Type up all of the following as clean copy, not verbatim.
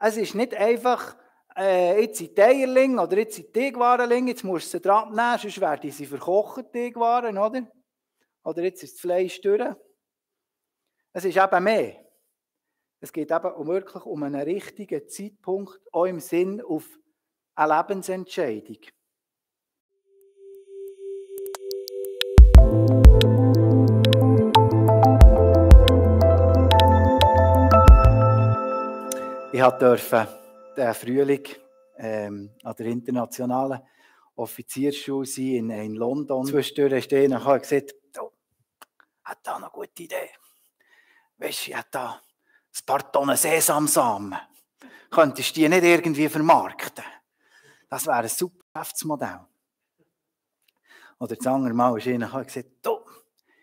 Es ist nicht einfach, jetzt sind die Eierlinge oder jetzt sind die Teigwarenlinge, jetzt musst du sie dran nehmen, sonst werden sie verkocht, Teigwaren, oder? Oder jetzt ist das Fleisch durch. Es ist eben mehr. Es geht eben wirklich um einen richtigen Zeitpunkt, auch im Sinn auf eine Lebensentscheidung. Ich durfte diesen Frühling an der internationalen Offiziersschule sein in London. Zwischendurch stehen und habe gesagt, oh, hat da eine gute Idee. Weisst du, ich habe da ein paar Tonnen Sesamsamen. Könntest du die nicht irgendwie vermarkten? Das wäre ein super Geschäftsmodell. Oder das andere Mal ist einer gesagt, du,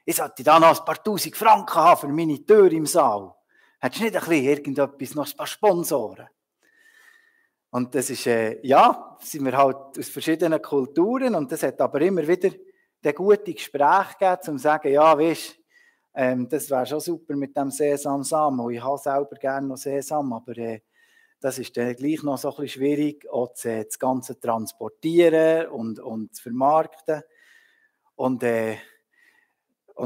ich sollte da noch ein paar Tausend Franken haben für meine Tür im Saal. Hättest du nicht ein bisschen irgendetwas, noch ein paar Sponsoren? Und das ist, ja, sind wir halt aus verschiedenen Kulturen und das hat aber immer wieder gute Gespräche gegeben, um zu sagen, ja, weisst, das wäre schon super mit dem Sesamsamen. Und ich habe selber gerne noch Sesam, aber das ist dann gleich noch so ein bisschen schwierig, auch das Ganze transportieren und zu vermarkten. Und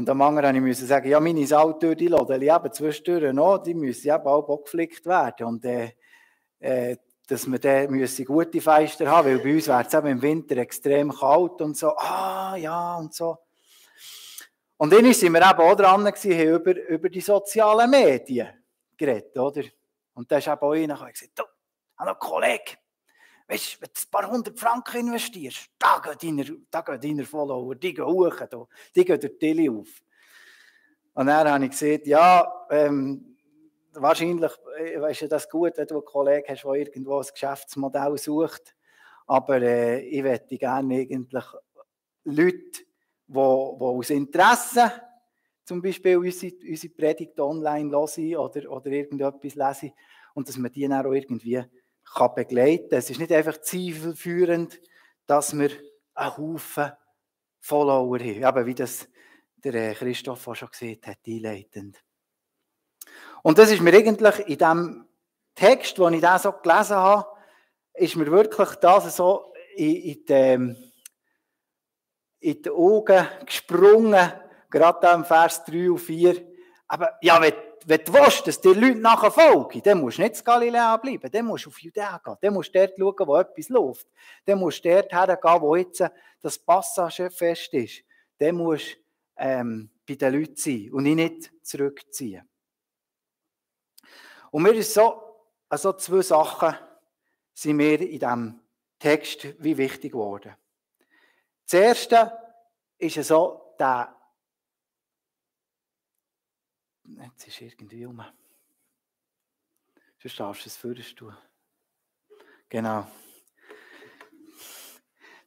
am anderen musste ich sagen, ja, meine Saaltür, die laden eben zwischendurch noch, die müssen eben auch geflickt werden. Und dass wir dann gute Fenster haben, weil bei uns wäre es eben im Winter extrem kalt und so, ja und so. Und dann sind wir eben auch dran gewesen, haben über die sozialen Medien geredet, oder? Und da ist eben auch einer, der gesagt, du, ich habe noch einen Kollegen, weißt du, wenn du ein paar 100 Franken investierst, da gehen deine Follower, die gehen hoch, die gehen durch die Tille auf. Und dann habe ich gesagt, ja, wahrscheinlich ist das gut, wenn du einen Kollegen hast, der irgendwo ein Geschäftsmodell sucht. Aber ich möchte gerne eigentlich Leute, die aus Interesse zum Beispiel unsere Predigt online hören oder irgendetwas lesen und dass man die dann auch irgendwie begleiten kann. Es ist nicht einfach zielführend, dass wir einen Haufen Follower haben, eben wie das der Christoph auch schon gesagt hat, einleitend. Und das ist mir eigentlich in dem Text, den ich da so gelesen habe, ist mir wirklich das so in die Augen gesprungen, gerade da im Vers 3 und 4. Aber ja, wenn du willst, dass die Leute nachher folgen, dann musst du nicht in Galiläa bleiben, dann musst du auf Judäa gehen, dann musst du dort schauen, wo etwas läuft, dann musst du dort hergehen, wo jetzt das Passagefest ist, dann musst du bei den Leuten sein und dich nicht zurückziehen. Und mir ist also zwei Sachen sind mir in diesem Text wie wichtig geworden. Das erste ist so der. Jetzt ist irgendwie um. Sonst darfst du es vorstellen tun. Genau.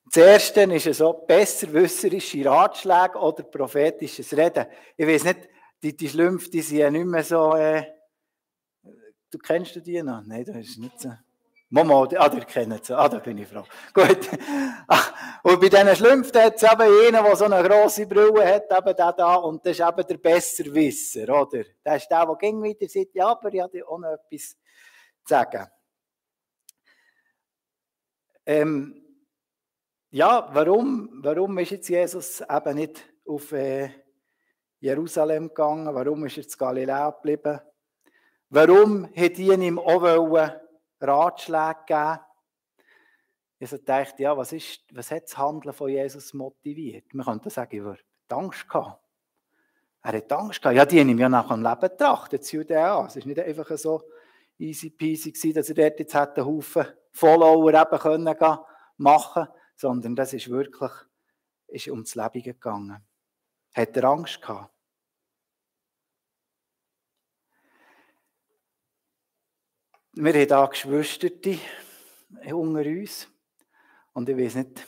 Das erste ist so besserwisserische Ratschläge oder prophetisches Reden. Ich weiß nicht, die Schlümpfe, die sind ja nicht mehr so. Du kennst die noch? Nein, das ist nicht so. Mama, ihr kennt sie. Da bin ich froh. Gut. Und bei diesen Schlümpfen hat es eben einen, der so eine grosse Brille hat, eben der da, und das ist eben der Besserwisser, oder? Das ist der gegen wieder sagt, ja, aber ich habe dir auch noch etwas zu sagen. Ja, warum ist jetzt Jesus eben nicht auf Jerusalem gegangen? Warum ist er zu Galiläa geblieben? Warum hat ihm auch Ratschläge gegeben? Ich dachte, ja, was hat das Handeln von Jesus motiviert? Man könnte sagen, er hat Angst gehabt. Er hat Angst gehabt. Ja, die haben ihm ja nach dem Leben getrachtet, zu Judäa. Es war nicht einfach so easy peasy gewesen, dass er dort jetzt einen Haufen Follower eben können machen, sondern das ist wirklich ums Leben gegangen. Hat er Angst gehabt? Wir haben hier Geschwisterte unter uns. Und ich weiß nicht,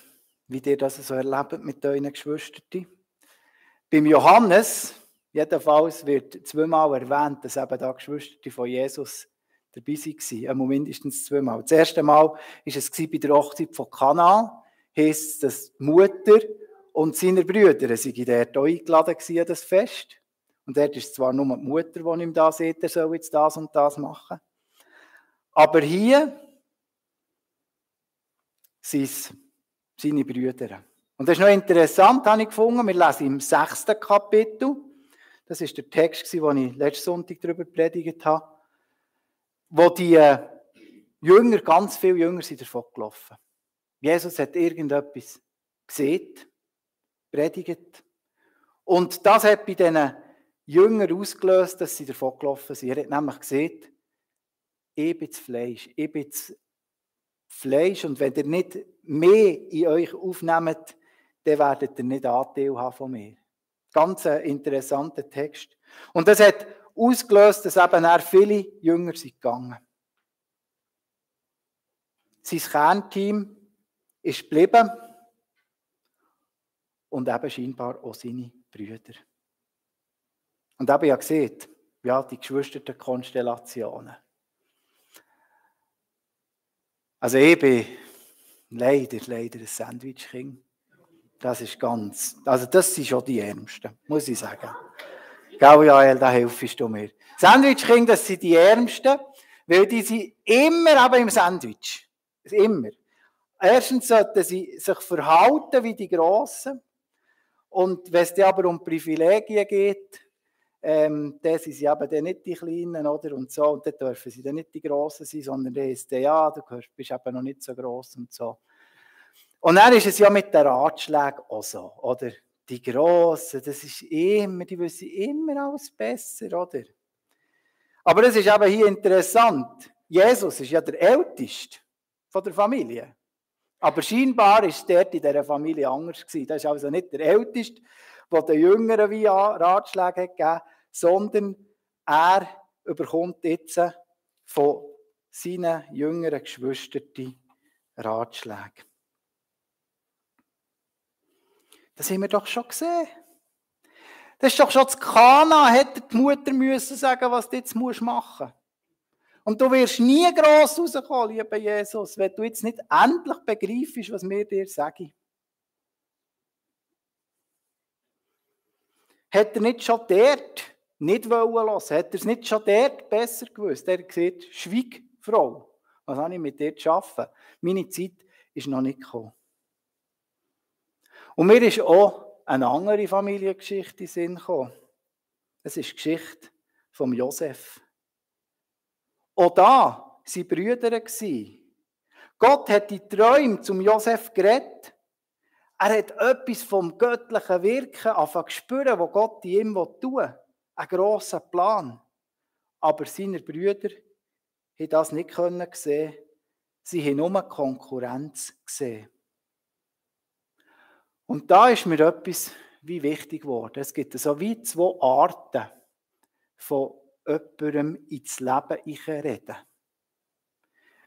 wie ihr das so erlebt mit euren Geschwistern. Beim Johannes, jedenfalls, wird zweimal erwähnt, dass eben da Geschwister von Jesus dabei waren. Einmal mindestens zweimal. Das erste Mal war es bei der Hochzeit von Kana. Heisst, dass die Mutter und seine Brüder sind dort auch eingeladen an das Fest. Und dort ist zwar nur die Mutter, die ihm da sagt, er soll jetzt das und das machen. Aber hier sind es seine Brüder. Und das ist noch interessant, habe ich gefunden. Wir lesen im 6. Kapitel. Das ist der Text, den ich letzten Sonntag darüber predigt habe. Wo die Jünger, ganz viele Jünger sind davon gelaufen. Jesus hat irgendetwas gesehen, predigt. Und das hat bei diesen Jüngern ausgelöst, dass sie davon gelaufen sind. Er hat nämlich gesehen, ich bin das Fleisch. Ich bin das Fleisch. Und wenn ihr nicht mehr in euch aufnehmt, dann werdet ihr nicht Anteil haben von mir. Ganz ein interessanter Text. Und das hat ausgelöst, dass eben viele Jünger sind gegangen. Sein Kernteam ist geblieben und eben scheinbar auch seine Brüder. Und eben ja gesehen, ja, die Geschwisterkonstellationen. Also ich bin leider ein Sandwich-King. Das ist das sind schon die Ärmsten, muss ich sagen. Gell, Jael, da hilfst du mir. Sandwich-King, das sind die Ärmsten, weil die sind immer eben im Sandwich. Immer. Erstens sollten sie sich verhalten wie die Grossen. Und wenn es dann aber um Privilegien geht, dann sind sie eben dann nicht die Kleinen, oder? Und so. Und dann dürfen sie dann nicht die Grossen sein, sondern dann ist dann, ja, du bist eben noch nicht so gross und so. Und dann ist es ja mit den Ratschlägen auch so, oder? Die Grossen, das ist immer, die wissen immer alles besser, oder? Aber das ist eben hier interessant. Jesus ist ja der Älteste von der Familie. Aber scheinbar war es dort in dieser Familie anders gewesen. Das ist also nicht der Älteste, der den Jüngeren wie Ratschläge gegeben hat, sondern er bekommt jetzt von seinen jüngeren Geschwistern Ratschläge. Das haben wir doch schon gesehen. Das ist doch schon zu Kana, hätte die Mutter müssen sagen, was du jetzt machen musst. Und du wirst nie gross rauskommen, lieber Jesus, wenn du jetzt nicht endlich begreifst, was wir dir sagen. Hat er nicht schon dort nicht hören wollen? Hat er es nicht schon dort besser gewusst? Er hat gesagt, schweig, Frau, was habe ich mit dir zu arbeiten? Meine Zeit ist noch nicht gekommen. Und mir ist auch eine andere Familiengeschichte in den Sinn gekommen. Es ist die Geschichte von Josef. Auch da waren Brüder. Gott hat die Träume zum Josef geredet. Er hat etwas vom göttlichen Wirken angefangen zu spüren, was Gott in ihm tun will. Einen grossen Plan. Aber seine Brüder haben das nicht sehen. Sie haben nur Konkurrenz gesehen. Und da ist mir etwas wie wichtig geworden. Es gibt so wie zwei Arten von jemandem ins Leben reden.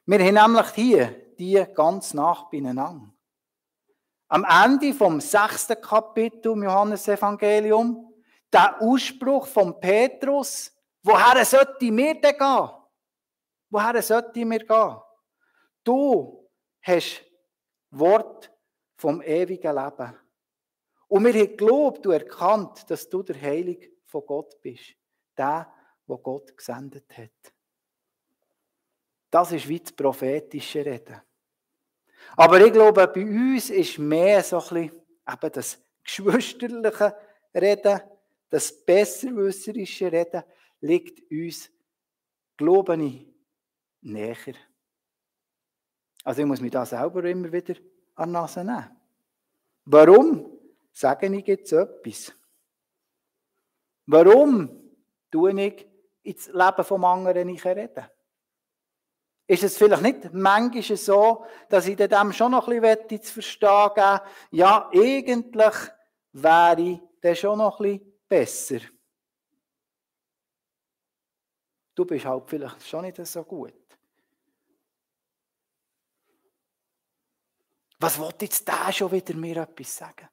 Wir haben nämlich hier die ganz nah beieinander. Am Ende vom 6. Kapitel im Johannesevangelium, der Ausspruch von Petrus, woher sollte mir denn gehen? Woher sollte mir gehen? Du hast Wort vom ewigen Leben. Und wir haben geglaubt und erkannt, dass du der Heilige von Gott bist. Der Gott gesendet hat. Das ist wie das prophetische Reden. Aber ich glaube, bei uns ist mehr so ein bisschen eben das geschwisterliche Reden, das besserwisserische Reden, liegt uns, glaube ich, näher. Also ich muss mich da selber immer wieder an die Nase nehmen. Warum sage ich jetzt etwas? Warum tue ich ins Leben vom anderen nicht reden? Ist es vielleicht nicht manchmal so, dass ich dem schon noch ein bisschen zu verstehen gebe, ja, eigentlich wäre der schon noch ein bisschen besser. Du bist halt vielleicht schon nicht so gut. Was will jetzt der schon wieder mir etwas sagen?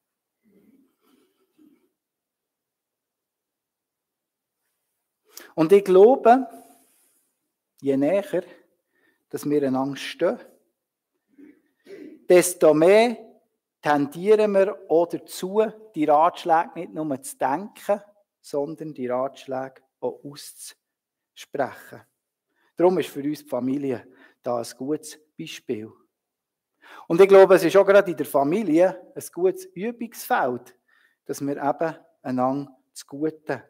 Und ich glaube, je näher, dass wir einander stehen, desto mehr tendieren wir auch dazu, die Ratschläge nicht nur zu denken, sondern die Ratschläge auch auszusprechen. Darum ist für uns die Familie da ein gutes Beispiel. Und ich glaube, es ist auch gerade in der Familie ein gutes Übungsfeld, dass wir eben einander das Gute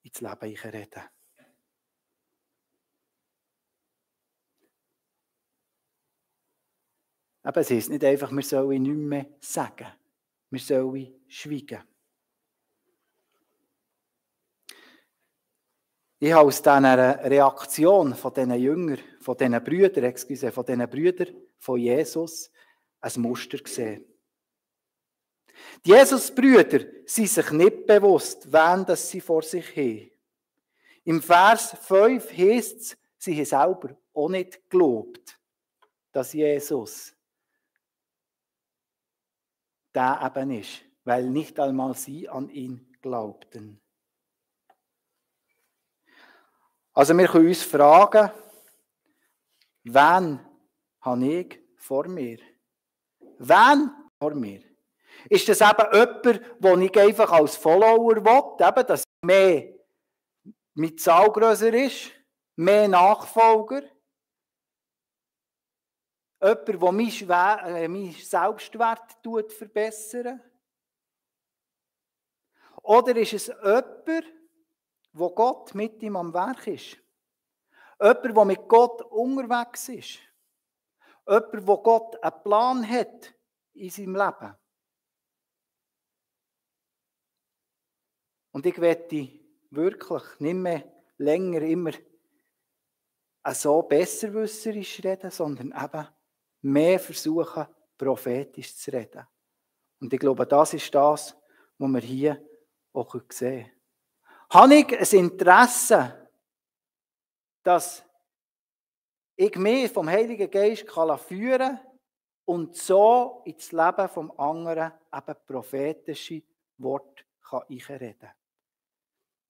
ins Leben reden können. Aber es heisst nicht einfach, wir sollen nichts mehr sagen. Wir sollen schweigen. Ich habe aus dieser Reaktion von diesen Jüngern, von diesen Brüdern von Jesus ein Muster gesehen. Die Jesus-Brüder sind sich nicht bewusst, wen das sie vor sich haben. Im Vers 5 heisst es, sie haben selber auch nicht geglaubt, dass Jesus der eben ist, weil nicht einmal sie an ihn glaubten. Also wir können uns fragen, wen habe ich vor mir? Wen vor mir? Ist das eben jemand, den ich einfach als Follower will, eben, dass mehr mit Zahl grösser ist, mehr Nachfolger? Jemand, der meinen Selbstwert verbessert? Oder ist es jemand, wo Gott mit ihm am Werk ist? Jemand, der mit Gott unterwegs ist? Jemand, wo Gott einen Plan hat in seinem Leben? Und ich werde wirklich nicht mehr länger immer so besserwisserisch reden, sondern eben mehr versuchen, prophetisch zu reden. Und ich glaube, das ist das, was wir hier auch sehen können. Habe ich ein Interesse, dass ich mich vom Heiligen Geist führen kann und so ins Leben des anderen eben prophetische Worte einreden kann?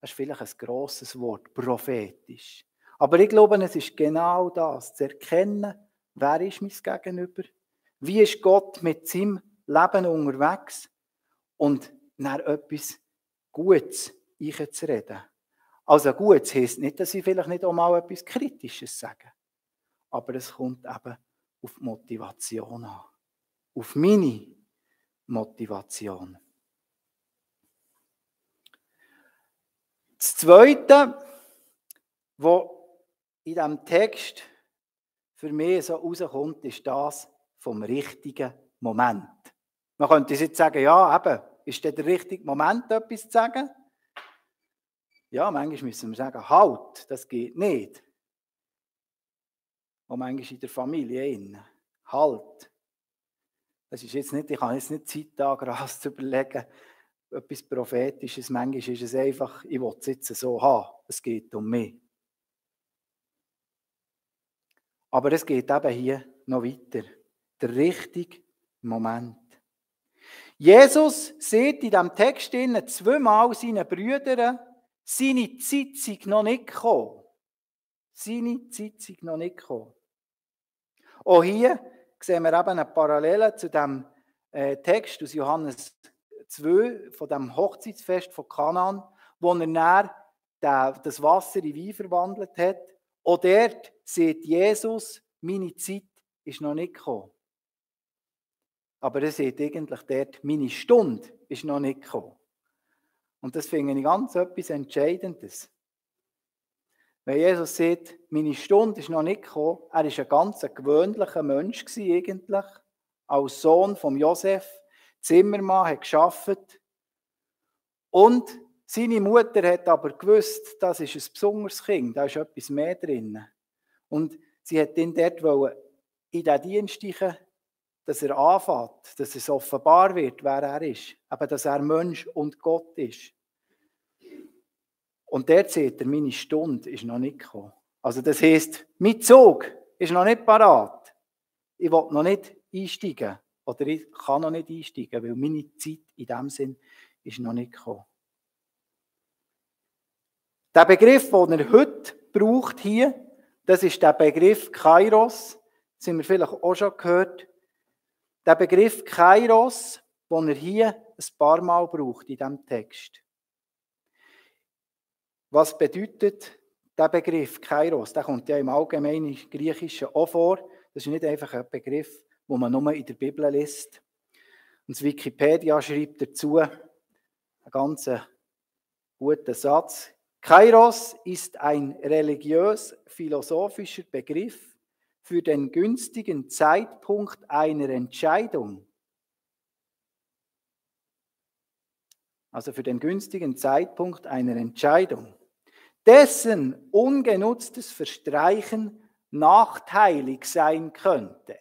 Das ist vielleicht ein grosses Wort, prophetisch. Aber ich glaube, es ist genau das, zu erkennen, wer ist mein Gegenüber, wie ist Gott mit seinem Leben unterwegs und dann etwas Gutes einzureden. Also Gutes heisst nicht, dass ich vielleicht nicht auch mal etwas Kritisches sage, aber es kommt eben auf die Motivation an, auf meine Motivation. Das Zweite, was in diesem Text für mich so rauskommt, ist das vom richtigen Moment. Man könnte jetzt sagen, ja, eben, ist das der richtige Moment, etwas zu sagen? Ja, manchmal müssen wir sagen, halt, das geht nicht. Und manchmal in der Familie, halt. Das ist jetzt nicht, ich habe jetzt nicht Zeit, da gerade zu überlegen, etwas Prophetisches. Manchmal ist es einfach, ich will es jetzt so haben. Es geht um mich. Aber es geht eben hier noch weiter. Der richtige Moment. Jesus sieht in diesem Text zweimal seinen Brüdern, seine Zeit sei noch nicht gekommen. Seine Zeit sei noch nicht gekommen. Auch hier sehen wir eben eine Parallele zu dem Text aus Johannes 2, von dem Hochzeitsfest von Kanaan, wo er dann das Wasser in Wein verwandelt hat. Auch dort sieht Jesus, meine Zeit ist noch nicht gekommen. Aber er sieht eigentlich dort, meine Stunde ist noch nicht gekommen. Und das finde ich ganz etwas Entscheidendes. Wenn Jesus sagt, meine Stunde ist noch nicht gekommen, er war ein ganz gewöhnlicher Mensch eigentlich, als Sohn von Josef, Zimmermann, hat gearbeitet. Und seine Mutter hat aber gewusst, das ist ein besonderes Kind, da ist etwas mehr drin. Und sie hat ihn dort in den Dienst steigen, dass er anfängt, dass es offenbar wird, wer er ist. Aber dass er Mensch und Gott ist. Und dort sieht er, meine Stunde ist noch nicht gekommen. Also das heisst, mein Zug ist noch nicht parat. Ich will noch nicht einsteigen. Oder ich kann noch nicht einsteigen, weil meine Zeit in diesem Sinn ist noch nicht gekommen. Der Begriff, den er heute braucht hier, das ist der Begriff Kairos. Das haben wir vielleicht auch schon gehört. Der Begriff Kairos, den er hier ein paar Mal braucht in diesem Text. Was bedeutet der Begriff Kairos, der kommt ja im allgemeinen Griechischen auch vor. Das ist nicht einfach ein Begriff, den man nur in der Bibel liest. Und das Wikipedia schreibt dazu einen ganz guten Satz. Kairos ist ein religiös-philosophischer Begriff für den günstigen Zeitpunkt einer Entscheidung. Also für den günstigen Zeitpunkt einer Entscheidung, dessen ungenutztes Verstreichen nachteilig sein könnte.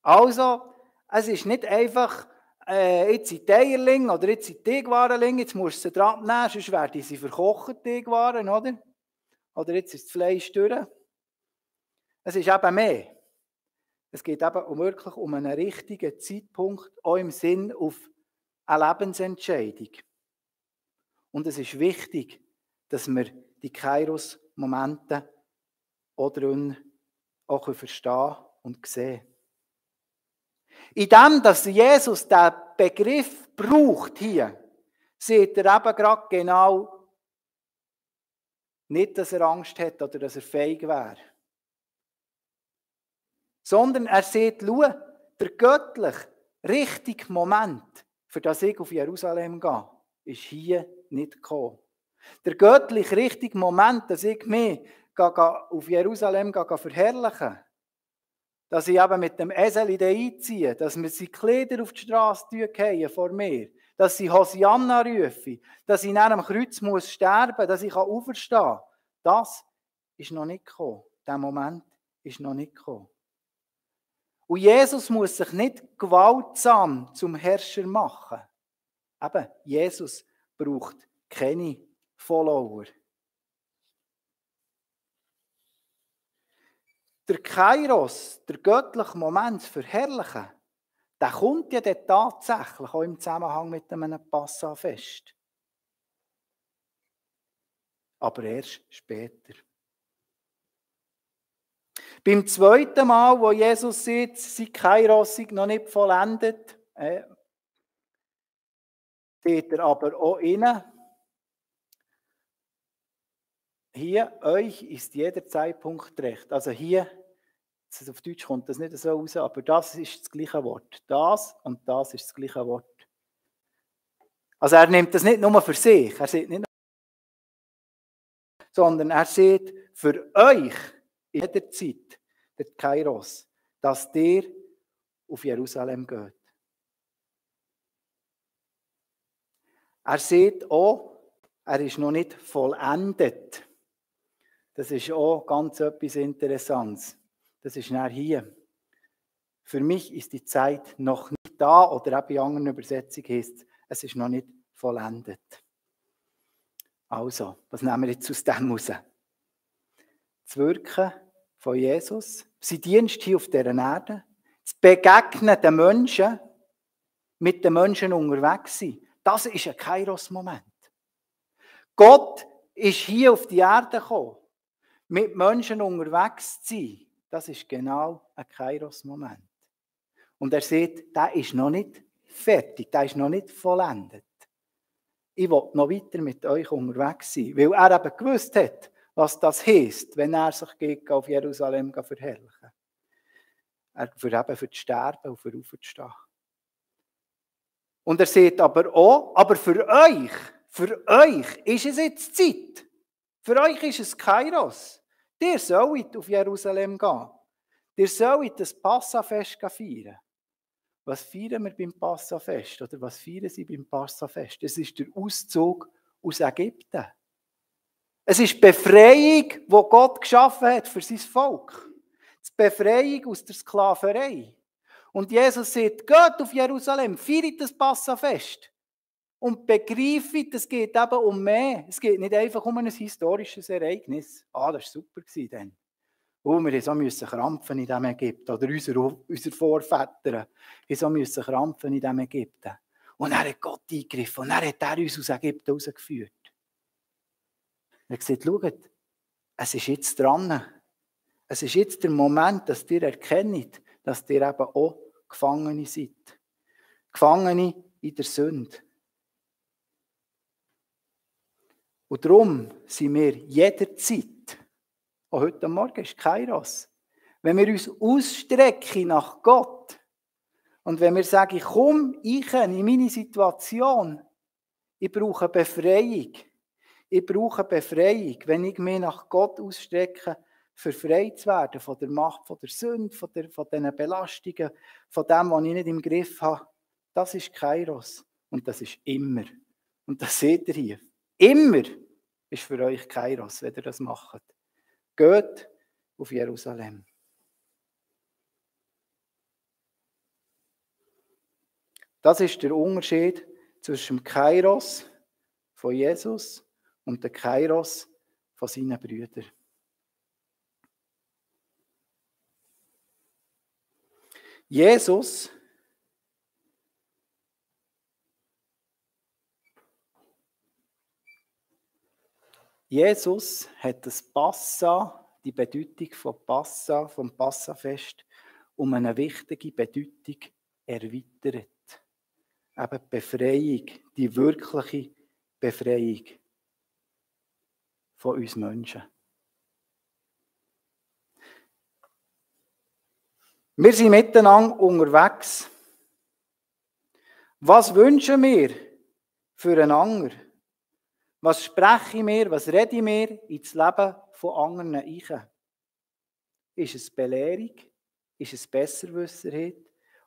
Also, es ist nicht einfach, jetzt sind die Eierlinge oder jetzt sind die Teigwarenlinge, jetzt musst du sie dran nehmen, sonst werden sie verkocht, Teigwaren, oder? Oder jetzt ist das Fleisch durch. Es ist eben mehr. Es geht eben wirklich um einen richtigen Zeitpunkt, auch im Sinn auf eine Lebensentscheidung. Und es ist wichtig, dass wir die Kairos-Momente auch drin auch verstehen und sehen. In dem, dass Jesus diesen Begriff braucht hier, sieht er eben gerade genau nicht, dass er Angst hat oder dass er feig wäre. Sondern er sieht, schau, der göttlich richtige Moment, für das ich auf Jerusalem gehe, ist hier nicht gekommen. Der göttlich richtige Moment, dass ich mich auf Jerusalem verherrlichen, dass ich eben mit dem Esel einziehe, dass mir sie Kleider auf die Straße fallen vor mir, dass sie Hosianna rufen, dass ich nach dem Kreuz muss sterben, dass ich auferstehen kann. Das ist noch nicht gekommen. Der Moment ist noch nicht gekommen. Und Jesus muss sich nicht gewaltsam zum Herrscher machen. Eben, Jesus braucht keine Follower. Der Kairos, der göttliche Moment zu verherrlichen, der kommt ja dann tatsächlich auch im Zusammenhang mit einem Passafest. Aber erst später. Beim zweiten Mal, wo Jesus sagt, sein Kairos sei noch nicht vollendet, steht er aber auch inne. Hier, euch ist jeder Zeitpunkt recht. Also hier, auf Deutsch kommt das nicht so raus, aber das ist das gleiche Wort. Das und das ist das gleiche Wort. Also er nimmt das nicht nur für sich, er sieht nicht nur, sondern er sieht für euch in jeder Zeit, der Kairos, dass ihr auf Jerusalem geht. Er sieht auch, er ist noch nicht vollendet. Das ist auch ganz etwas Interessantes. Das ist nachher hier. Für mich ist die Zeit noch nicht da, oder auch bei anderen Übersetzungen heißt es ist noch nicht vollendet. Also, was nehmen wir jetzt aus dem raus? Das Wirken von Jesus, sein Dienst hier auf dieser Erde, das Begegnen den Menschen, mit den Menschen unterwegs sein, das ist ein Kairos-Moment. Gott ist hier auf die Erde gekommen, mit Menschen unterwegs zu sein. Das ist genau ein Kairos-Moment. Und er sieht, der ist noch nicht fertig, der ist noch nicht vollendet. Ich will noch weiter mit euch unterwegs sein, weil er eben gewusst hat, was das heisst, wenn er sich auf Jerusalem verherrlichen. Eben für das Sterben und für aufzustehen. Und er sieht aber auch, aber für euch ist es jetzt Zeit. Für euch ist es Kairos. Ihr sollt auf Jerusalem gehen. Ihr sollt das Passafest feiern. Was feiern wir beim Passafest? Oder was feiern sie beim Passafest? Es ist der Auszug aus Ägypten. Es ist die Befreiung, die Gott geschaffen hat für sein Volk. Die Befreiung aus der Sklaverei. Und Jesus sagt, geht auf Jerusalem, feiert das Passafest. Und begreift, es geht eben um mehr. Es geht nicht einfach um ein historisches Ereignis. Das war super dann. Wir mussten krampfen in diesem Ägypten. Oder unsere Vorväter mussten krampfen in diesem Ägypten. Und dann hat Gott eingegriffen. Und dann hat er uns aus Ägypten rausgeführt. Er hat gesagt, schaut, es ist jetzt dran. Es ist jetzt der Moment, dass ihr erkennt, dass ihr eben auch Gefangene seid. Gefangene in der Sünde. Und darum sind wir jederzeit, auch heute Morgen ist Kairos, wenn wir uns ausstrecken nach Gott und wenn wir sagen, ich komme in meine Situation, ich brauche Befreiung. Ich brauche Befreiung, wenn ich mich nach Gott ausstrecke, für frei zu werden von der Macht, von der Sünde, von diesen Belastungen, von dem, was ich nicht im Griff habe. Das ist Kairos. Und das ist immer. Und das seht ihr hier. Immer ist für euch Kairos, wenn ihr das macht. Geht auf Jerusalem. Das ist der Unterschied zwischen dem Kairos von Jesus und dem Kairos von seinen Brüdern. Jesus hat das Passa, die Bedeutung von Passa, vom Passafest, um eine wichtige Bedeutung erweitert. Eben die Befreiung, die wirkliche Befreiung von uns Menschen. Wir sind miteinander unterwegs. Was wünschen wir füreinander? Was spreche ich mir, was rede ich mir ins Leben von anderen ein? Ist es Belehrung? Ist es Besserwisserheit?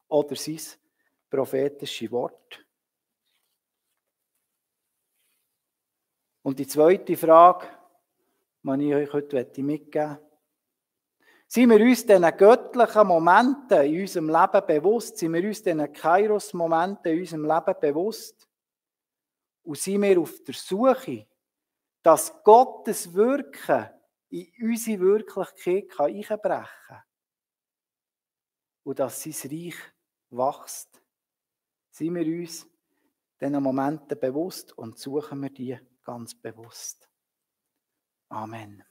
Oder sind es prophetische Worte? Und die zweite Frage, die ich euch heute mitgeben möchte. Sind wir uns diesen göttlichen Momenten in unserem Leben bewusst? Sind wir uns diesen Kairos-Momenten in unserem Leben bewusst? Und sind wir auf der Suche, dass Gottes Wirken in unsere Wirklichkeit einbrechen kann? Und dass sein Reich wächst? Sind wir uns diesen Momenten bewusst und suchen wir die ganz bewusst? Amen.